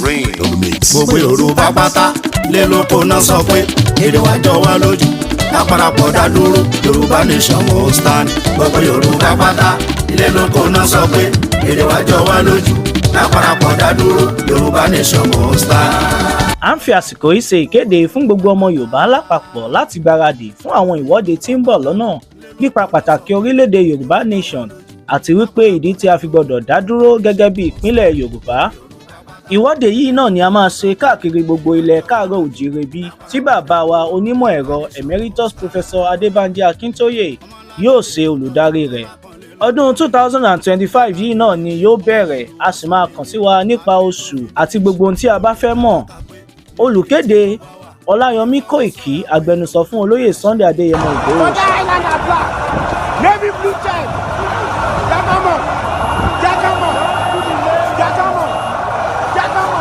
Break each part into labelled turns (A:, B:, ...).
A: Rain on the mix.
B: Gbogbo Yorùbá pátá lé lóko náà sọ pé èdè wa jọ wá lójú, láparapọ̀ dá dúró, Yorùbá nation must stand. Gbogbo Yorùbá pátá ilé lóko náà sọ pé èdè wa jọ wá lójú, láparapọ̀ dá dúró, Yorùbá nation must stand.
C: À ń fi àsìkò yìí ṣe ìkéde fún gbogbo ọmọ Yorùbá lápapọ̀ láti gbáradì fún àwọn ìwọ́de tí ń bọ̀ lọ́nà nípa pàtàkì orílẹ̀-èdè Yorùbá Nation àti wípé ìdí tí a fi gbọ́dọ̀ dá dúró gẹ́gẹ́ bí ìpínlẹ̀ Yorùbá. Ìwọ́de yìí náà ni a máa ṣe káàkiri gbogbo ilẹ̀ káàárọ̀ oòjíire bí tí bàbá wa onímọ̀ ẹ̀rọ Emeritus Professor Adébánjí Akíntóyè yóò ṣe olùdarí rẹ̀. Ọdún 2025 yìí náà ni yóò bẹ̀rẹ̀, a sì máa kàn sí wa nípa oṣù àti gbogbo ohun tí a bá fẹ́ mọ̀. Olùkéde: Ọláyọmí Kóìkí, agbẹnusọ fún Olóyè Sunday Adéyẹmọ Ìgbòho.
D: Father Islander black, navy blue check. Jagamo, Jagamo, Jagamo, Jagamo.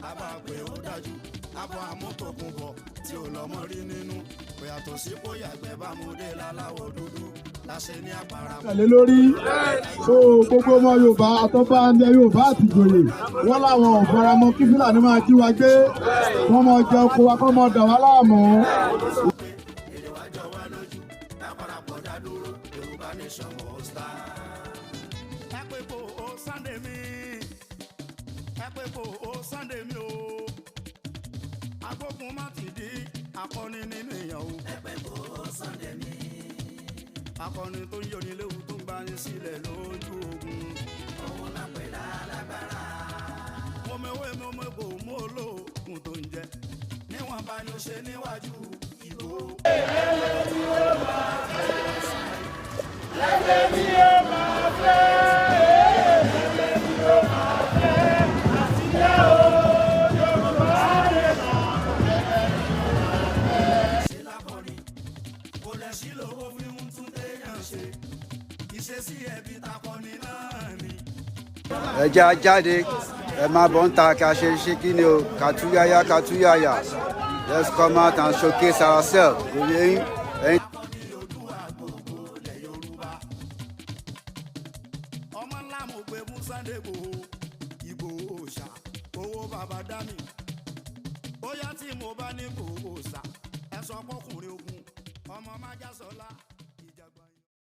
B: Abàpẹ̀ ó dájú abọ́ amútòkùnbọ̀ tí ò lọ́mọ rí nínú kò yàtọ̀ sí kó yàgbẹ́ bá mú dé láláwọ̀ dúdú láṣẹ ní àpárá.
E: Tẹ̀lé lórí so gbogbo ọmọ Yorùbá, àtọ́ba ilẹ̀ Yorùbá àtìjòyè, wọ́n láwọn ò faramọ́ kí Fúlàní máa jí wa gbé, wọ́n máa jẹ oko wa, kọ́ máa dà wá láàmú.
B: Èdè wa jọ wá lójú, láparapọ̀ dá dúró, Yorùbá nation must stand. Ẹ pé kó o Sunday mi, ẹ pé kó o Sunday mi o, agbógun má ti di akọni nínú èèyàn o. Ẹ pé kó o Sunday mi, akọni tó ń yọni léwu, tó ń gbani sílẹ̀ lójú ogun. Òun náà pè lálágbára. Mo mewé, mo mego, mo olóògùn tó ń jẹ níwọ̀n bá ní ó ṣe níwájú ìbò.
D: Lẹ́lẹ́ mi ó máa fẹ́, lẹ́lẹ́ mi ó máa fẹ́, àtijọ́ o, Yorùbá lè máa
B: Ṣe lákọni kò lẹ̀ sí lówó fi ń tún téèyàn ṣe ìṣesí ẹbí takọni náà ni.
F: Ẹ jẹ́ á jáde, ẹ máa bọ̀ ń ta ká ṣe ṣe kí ni o, ká túyáyá, ká túyáyà. Let's come out and showcase ourselves. Kò yẹ yín ẹ̀yin.
B: Akọni Oòduà gbogbo ilẹ̀ Yorùbá, ọmọ ńlá mo gbé fún Sunday Igboho, Ìgbòho òòṣà, owó bàbá dami. Bóyá tí mo bá ní Ìgbòho òòṣà, ẹ sọ pọkùnrin ogun ọmọ májàsọlá.